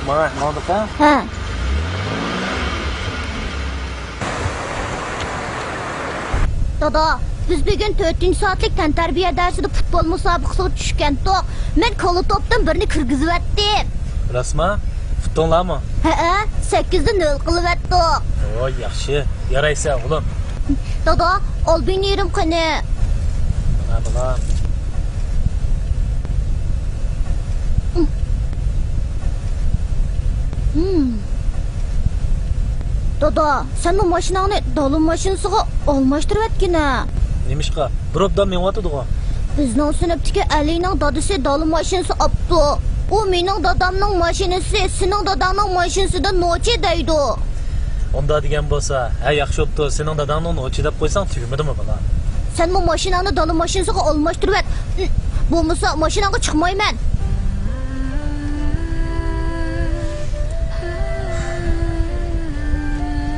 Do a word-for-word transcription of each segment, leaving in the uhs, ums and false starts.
ماڭا، ماڭدۇق ھە؟ ھە. دادا، بىز بۈگۈن تۆتىنچى سائەتلىك تەنتەربىيە دەرسىدە پۇتبول مۇسابىقىسىغا چۈشكەنتۇق. مەن كالا توپتىن بىرنى كىرگۈزۈۋەتتىم. راستما؟ ئۇتتۇڭلارمۇ؟ ھەئە، سەككىزدە نۆل قىلىۋەتتۇق. ۋاي، ياخشى. يارايسەن، ئوغلۇم. دادا، ئالبىنىرىم قېنى؟ مانا، بالام. ھىم. دادا، سەنمۇ ماشىناڭنى دالا ماشىنىسىغا ئالماشتۇرۇۋەتكىنە. نېمىشقا؟ بىر ئوبدان مېڭىۋاتىدىغۇ. بىزنىڭ سىنىپتىكى ئەلىنىڭ دادىسى دالا ماشىنىسى ئاپتۇ. ئۇ مېنىڭ دادامنىڭ ماشىنىسى سېنىڭ داداڭنىڭ ماشىنىسىدىن نوچى دەيدۇ. ئۇنداق دېگەن بولسا، ھە، ياخشى بوپتۇ، سېنىڭ داداڭنىڭ نوچى دەپ قويساڭ تۈگىمىدىمۇ، بالام؟ سەنمۇ ماشىناڭنى دالا ماشىنىسىغا ئالماشتۇرۇۋەت. بولمىسا ماشىناڭغا چىقمايمەن.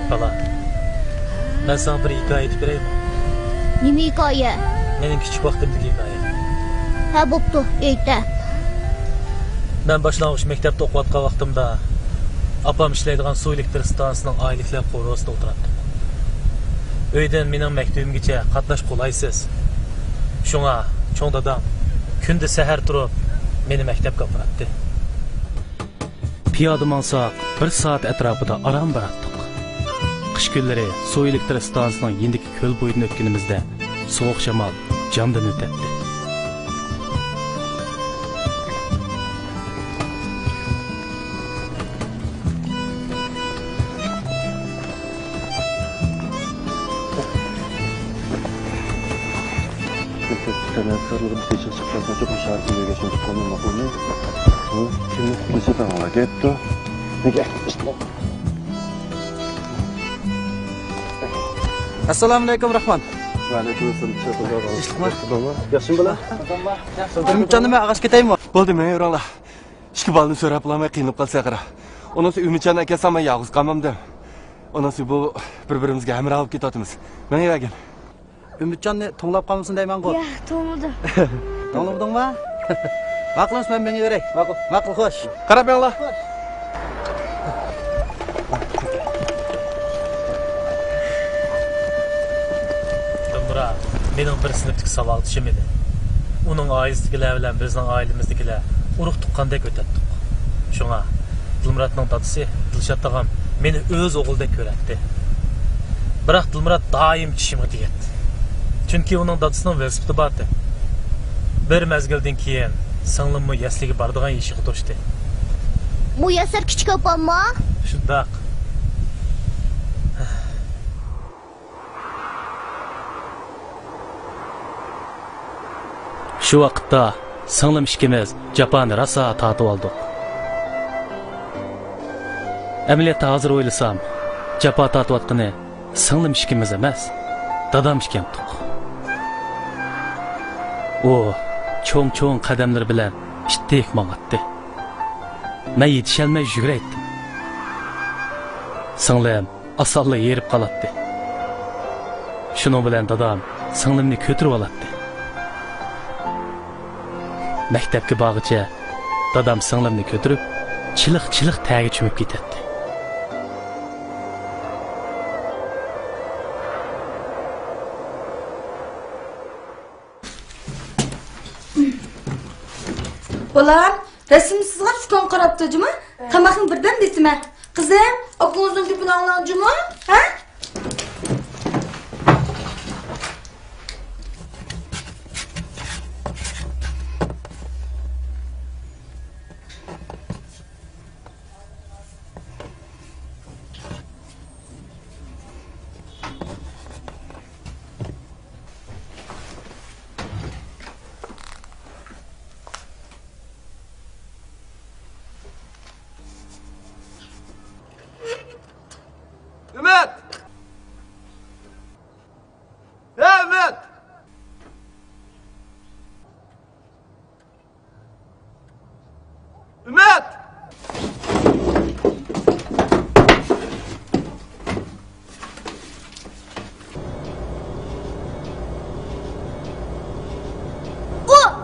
بالا، مەن ساڭا بىر ھېكايە ئېيتىپ بېرەيمۇ؟ نېمە ھېكايە؟ مېنىڭ كىچىك ۋاقتىمدىكى ھېكايە. ھە، بوپتۇ، ئېيتە. مەن باشلانغۇچ مەكتەپتە ئوقۇۋاتقان ۋاقتىمدا ئاپام ئىشلەيدىغان سۇ ئېلېكتر ئىستانسىسىنىڭ ئائىلىلىكلەر قورۇسىدا ئولتۇراتتۇق. ئۆيدىن مېنىڭ مەكتىۋىمگىچە قاتناش قولايسىز. شۇڭا چوڭ دادام كۈندە سەھەر تۇرۇپ مېنى مەكتەپكە ئاپىراتتى. پىيادە ماڭساق، بىر سائەت ئەتراپىدا ئاران باراتتۇق. قىش كۈنلىرى سۇ ئېلېكتر ئىستانسىسىنىڭ يېنىدىكى كۆل بويىدىن ئۆتكىنىمىزدە، سوغۇق شامال جاندىن ئۆتەتتى. ئەسسالامۇئەلەيكۇم، راخمان. ۋەئەلەيكۇم ئەسسالام. ياخشىمۇ، بالا؟ ئۈمىدجان، نېمە، ئاغاچ كېتەيمۇ؟ بولدى، مېڭىۋېرىڭلار. ئىككى بالىنى سۆرەپ بولالماي قىينىلىپ قالسا قارا. ئۇنىڭسى ئۈمىدجاننى ئەكەلسەم مەن يالغۇز قالمامدىم. ئۇنىڭسى بۇ بىر-بىرىمىزگە ھەمراھ بولۇپ كېتىۋاتىمىز. مېڭىۋەرگىن. ئۈمىدجاننى توڭلاپ قالمىسۇن دەيمەنغۇ. ياق، توڭلىدىم. توڭلىمىدىڭما؟ ماقۇل، مەن مېڭىۋېرەي. ماقۇل. ماقۇل، خوش. قاراپ مېڭىڭلار. دىلمۇرات مېنىڭ بىر سىنىپتىكى ساۋاقدىشىم ئىدى. ئۇنىڭ ئائىلىسىدىكىلەر بىلەن بىزنىڭ ئائىلىمىزدىكىلەر ئۇرۇق تۇغقاندەك ئۆتەتتۇق. شۇڭا دىلمۇراتنىڭ دادىسى دىلشات تاغام مېنى ئۆز ئوغلىدەك كۆرەتتى. بىراق دىلمۇرات دائىم چىشىمغا تېگەتتى. چۈنكى ئۇنىڭ دادىسىنىڭ ۋېلىسىپىتى بارتى. بىر مەزگىلدىن كېيىن سىڭلىممۇ يەسلىگە بارىدىغان يېشىغا توشتى. مۇيەسسەر كىچىك ئاپاممۇ؟ شۇنداق. شۇ ۋاقىتتا سىڭلىم ئىككىمىز جاپانى راسا تارتىۋالدۇق. ئەمەلىيەتتە ھازىر ئويلىسام، جاپا تارتىۋاتقىنى سىڭلىم ئىككىمىز ئەمەس، دادام ئىكەنتۇق. ئۇ چوڭ-چوڭ قەدەملىرى بىلەن ئىتتىك ماڭاتتى. مەن يېتىشەلمەي يۈگۈرەيتتىم. سىڭلىم ئاسانلا ھېرىپ قالاتتى. شۇنىڭ بىلەن دادام سىڭلىمنى كۆتۈرۈۋالاتتى. مەكتەپكە بارغىچە دادام سىڭلىمنى كۆتۈرۈپ، چىلىق-چىلىق تەرگە چۆمۈپ كېتەتتى. بالام، رەسىمنى سىزغان ئۇكاڭ قاراپتۇ جۇمۇ. تاماقنى بىردەم بېسىمە. قىزىم، ئاكىڭىزنىڭ گېپىنى ئاڭلاڭ جۇمۇ. ھە؟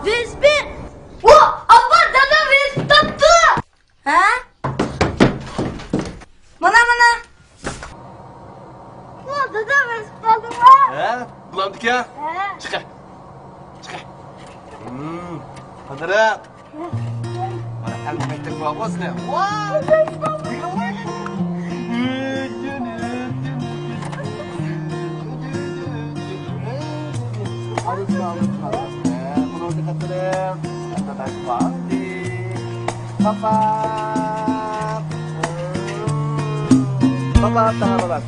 ۋېلىسىپىت! ۋا، ئاپا، دادا ۋېلىسىپىت تاپتۇ! ھە؟ مانا، مانا. ۋا، دادا ۋېلىسىپىت ئالدىڭمۇ؟ ھە، بولامدىكەن؟ ھە. چىقە. چىقە. ھىم، قىزىق. مانا ئەمدى مەكتەپ بارغۇ سىلەر. ۋا! پاپا. پاپا، تاڭ بابا.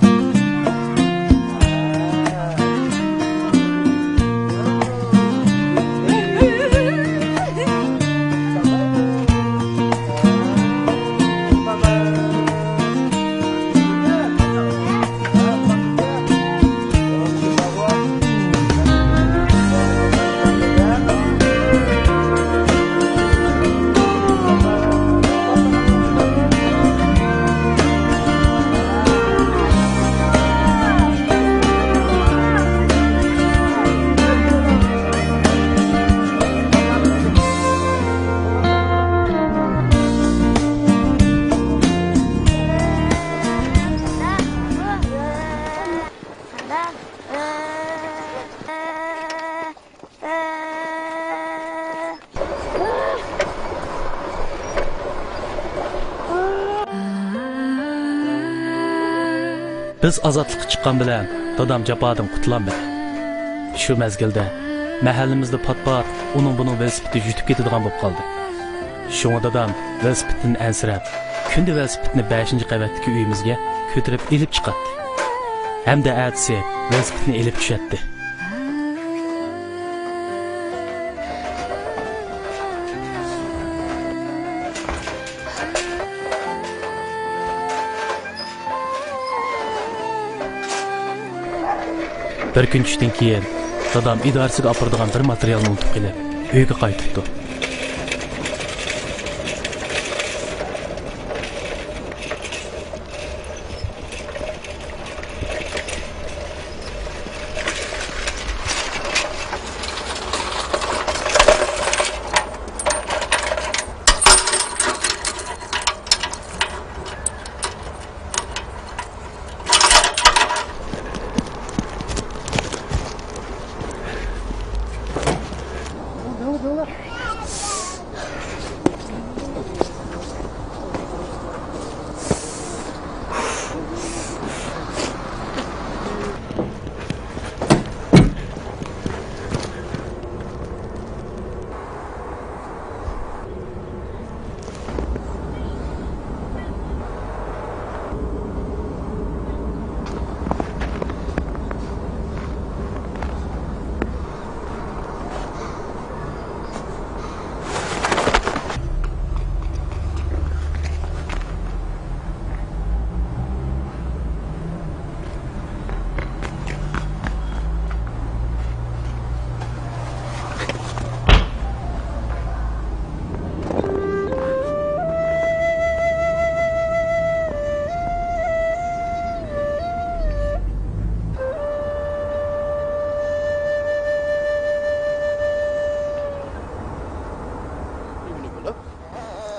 بىز ئازادلىققا چىققان بىلەن دادام جاپادىن قۇتۇلالمىدى. شۇ مەزگىلدە مەھەللىمىزدە پات-پات ئۇنىڭ بۇنىڭ ۋېلىسىپىتى يۈتۈپ كېتىدىغان بولۇپ قالدى. شۇڭا دادام ۋېلىسىپىتىدىن ئەنسىرەپ، كۈندە ۋېلىسىپىتنى بەشىنچى قەۋەتتىكى ئۆيىمىزگە كۆتۈرۈپ ئېلىپ چىقاتتى. ھەمدە ئەتىسى ۋېلىسىپىتنى ئېلىپ چۈشەتتى. بىر كۈن چۈشتىن كېيىن دادام ئىدارىسىگە ئاپىرىدىغان بىر ماتېرىيالنى ئۇنتۇپ قېلىپ، ئۆيگە قايتىپتۇ.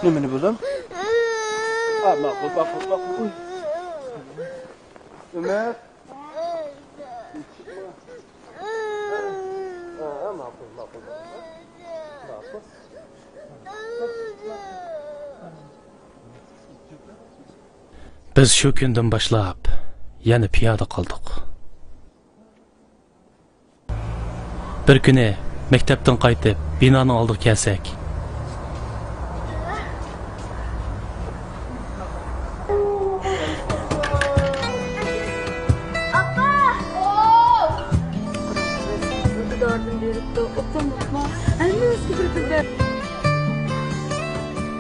نېمىنى بولۇم؟ ئا، ماقۇل، ماقۇل، ماقۇل. ئۈمىد. بىز شۇ كۈندىن باشلاپ يەنە پىيادە قالدۇق. بىر كۈنى مەكتەپتىن قايتىپ، بىنانىڭ ئالدىغا كەلسەك. ئاپا! ئىدارىدىن بېرىپتۇ، ئوبدان بولۇپمۇ؟ ھەممىمىزگە بىر-بىردەك.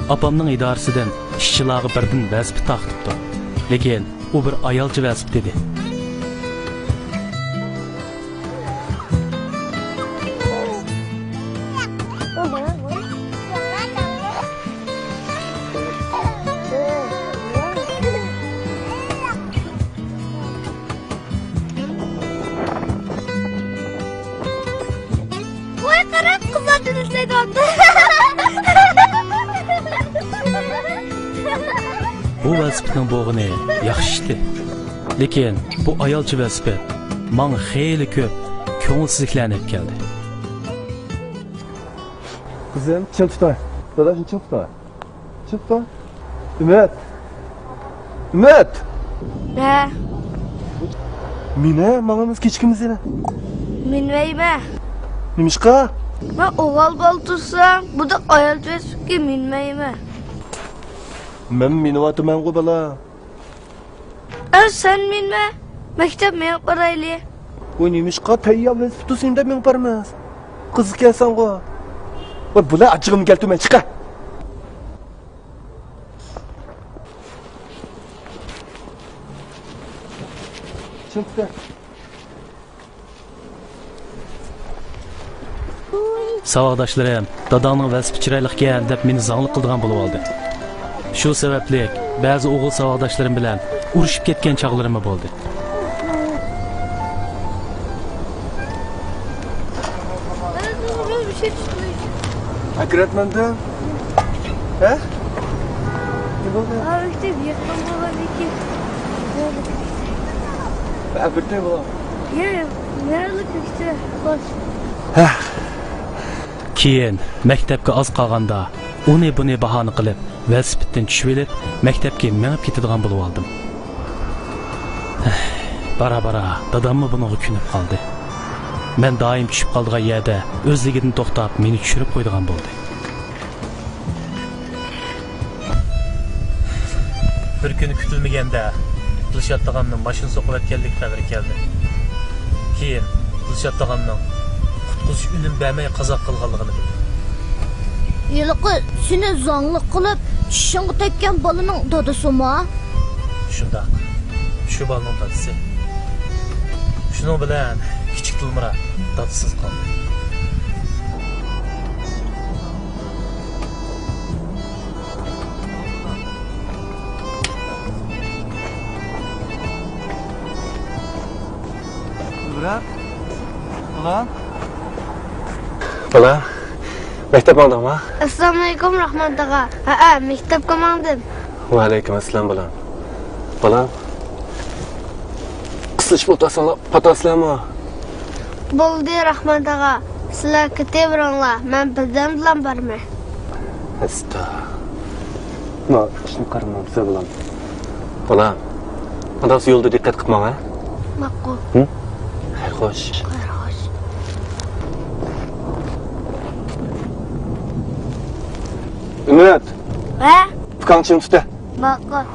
ئاپامنىڭ ئىدارىسىدىن ئىشچىلارغا بىردىن ۋېلىسىپىت تارقىتىپتۇ. لېكىن ئۇ بىر ئايالچە ۋېلىسىپىت ئىدى. ۋاي، قاراپ بۇ ۋېلىسىپىتنىڭ بولغىنى ياخشى ئىشتى. لېكىن بۇ ئايالچە ۋېلىسىپىت ماڭا خېلى كۆپ كۆڭۈلسىزلىكلەرنى ئېلىپ كەلدى. قىزىم، چىڭ تۇتاي. داداشنى چىڭ تۇتاي. چىڭ تۇتاي. ئۈمىد. ئۈمىد! نە؟ مىنە، ماڭىمىز كېچىكىمىز يەنە. مىنمەيمەن. نېمىشقا؟ مەن ئوغۇل بالا تۇرسام، بۇنداق ئايال ۋېلىسىپىتكە مىنمەيمەن. مەن مىنىۋاتىمەنغۇ، بالا. ئە، سەن مىنمە. مەكتەپ مېڭىپ بارايلى. ۋاي، نېمىشقا تەييار ۋېلىسىپىت تۇرسۇن دەپ مېڭىپ بارىمىز؟ قىزىق ئىكەنسەنغۇ. ۋاي، بۇلار ئاچچىقىمنى كەلتۈرمە، چىقە. چىقتى. ساۋاقداشلىرىم داداڭنىڭ ۋېلىسىپىتى چىرايلىقكەن دەپ مېنى زاڭلىق قىلىدىغان بولۇۋالدى. شۇ سەۋەبلىك بەزى ئوغۇل ساۋاقداشلىرىم بىلەن ئۇرۇشۇپ كەتكەن چاغلىرىممۇ بولدى. ئەكىرەتمەمدىم. ھە؟ نېمە بولدى؟ ئا، مەكتەپ يېقىن بولغاندىكىن. ھە، بىردەم بولۇڭ. يا، يا، نەرلىك مەكتەپ، خوش. ھە. كېيىن مەكتەپكە ئاز قالغاندا ئۇنى بۇنى باھانە قىلىپ، ۋېلىسىپىتتىن چۈشۈۋېلىپ، مەكتەپكە مېڭىپ كېتىدىغان بولۇۋالدىم. بارا-بارا داداممۇ بۇنىڭغا كۆنۈپ قالدى. مەن دائىم چۈشۈپ قالىدىغان يەردە ئۆزلۈكىدىن توختاپ، مېنى چۈشۈرۈپ قويىدىغان بولدى. بىر كۈنى كۈتۈلمىگەندە دىلشات تاغامنىڭ ماشىنا سوقۇۋەتكەنلىكى خەۋىرى كەلدى. كېيىن دىلشات تاغامنىڭ قۇتقۇزۇش ئۈنۈم بەرمەي قازا قىلغانلىقىنى بىلدىم. ھېلىقى سېنى زاڭلىق قىلىپ، چىشىڭغا تەگكەن بالىنىڭ دادىسىمۇ؟ شۇنداق، شۇ بالىنىڭ دادىسى. شۇنىڭ بىلەن كىچىك دىلمۇرات دادىسىز قالدى. دىلمۇرات، بالام. بالام، مەكتەپ ماڭدىڭما؟ ئەسسالامۇئەلەيكۇم، راھمان تاغا. ھەئە، مەكتەپكە ماڭدىم. ۋەئەلەيكۇم ئەسسالام، بالام. بالام، قىسلىشىپ ئولتۇرساڭلار پاتاسىلەرمۇ؟ بولدى، راھمان تاغا. سىلەر كېتىۋېرىڭلار، مەن بىردەمدىلا بارىمەن. ئەستا. ما، ئىشنى قارىمامسىز، بالام؟ بالام، ئانداقسا يولدا دىققەت قىلىپ ماڭ، ھە؟ ماقۇل. ھە؟ خەير خوش. خەير خوش. ئۈمىد! ھە؟ ئۇكاڭ چىڭ تۇت، ھە؟ ماقۇل.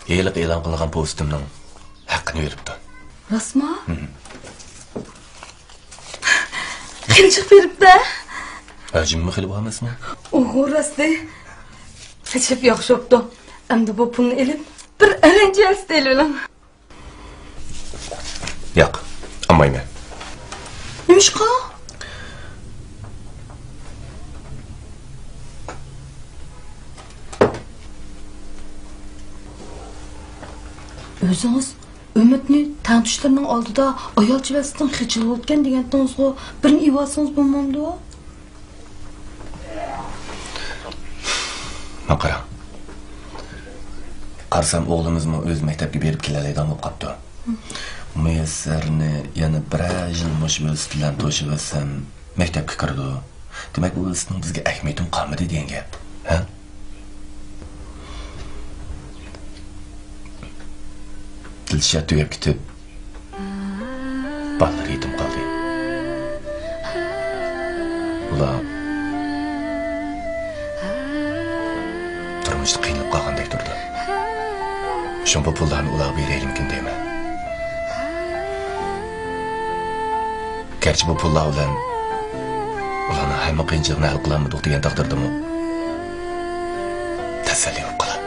ھېلىقى ئېلان قىلغان پوۋېستىمنىڭ ھەققىنى بېرىپتۇ. راستمۇ؟ ھىم. قىلچىق بېرىپتۇ. ھەجىممۇ خېلى بار ئەمەسمۇ؟ ئوغۇ راستى. ئەجەب ياخشى بوپتۇ. ئەمدى بۇ پۇلنى ئېلىپ، بىر ئەرەنچە ھەسىتى ئېلىۋېلىڭ. ياق، ئالمايمەن. نېمىشقا؟ ئۆزىڭىز ئۈمىدنى تەڭتۇشلىرىنىڭ ئالدىدا ئايالچە ۋەزىپىدىن خىجىل بولىدىكەن دېگەنتىڭىزغۇ، بىرنى ئېلىۋالسىڭىز بولمامدۇ؟ ماڭا قاراڭ. قارىسام، ئوغلىمىزمۇ ئۆزى مەكتەپكە بېرىپ كېلەلەيدىغان بولۇپ قاپتۇ. مۇيەسسەرنى يەنە بىرەر يىل مۇشۇ ۋېلىسىپىت بىلەن توشۇۋەتسەم، مەكتەپكە كىرىدۇ. دېمەك، بۇ ۋېلىسىپىتنىڭ بىزگە ئەھمىيىتىمۇ قالمىدى دېگەن گەپ. ھە؟ دىلشات تۈگەپ كېتىپ، بالىلىرى يېتىم قالدى. بۇ پۇللارنى ئۇلارغا بېرەيلىمىكىن دەيمەن. گەرچە بۇ پۇللار بىلەن ئۇلارنىڭ ھەممە قىيىنچىلىقىنى ھەل قىلالمىدۇق دېگەن تەقدىردىمۇ تەسەللى بولۇپ قالار.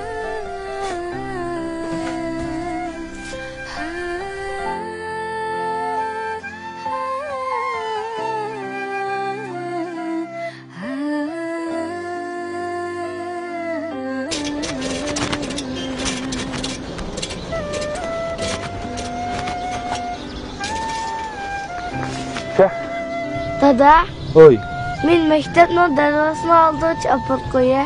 دادا. ھوي. مەن مەكتەپنىڭ دەرۋازىسىنىڭ ئالدىغىچە ئاپىرىپ قويە.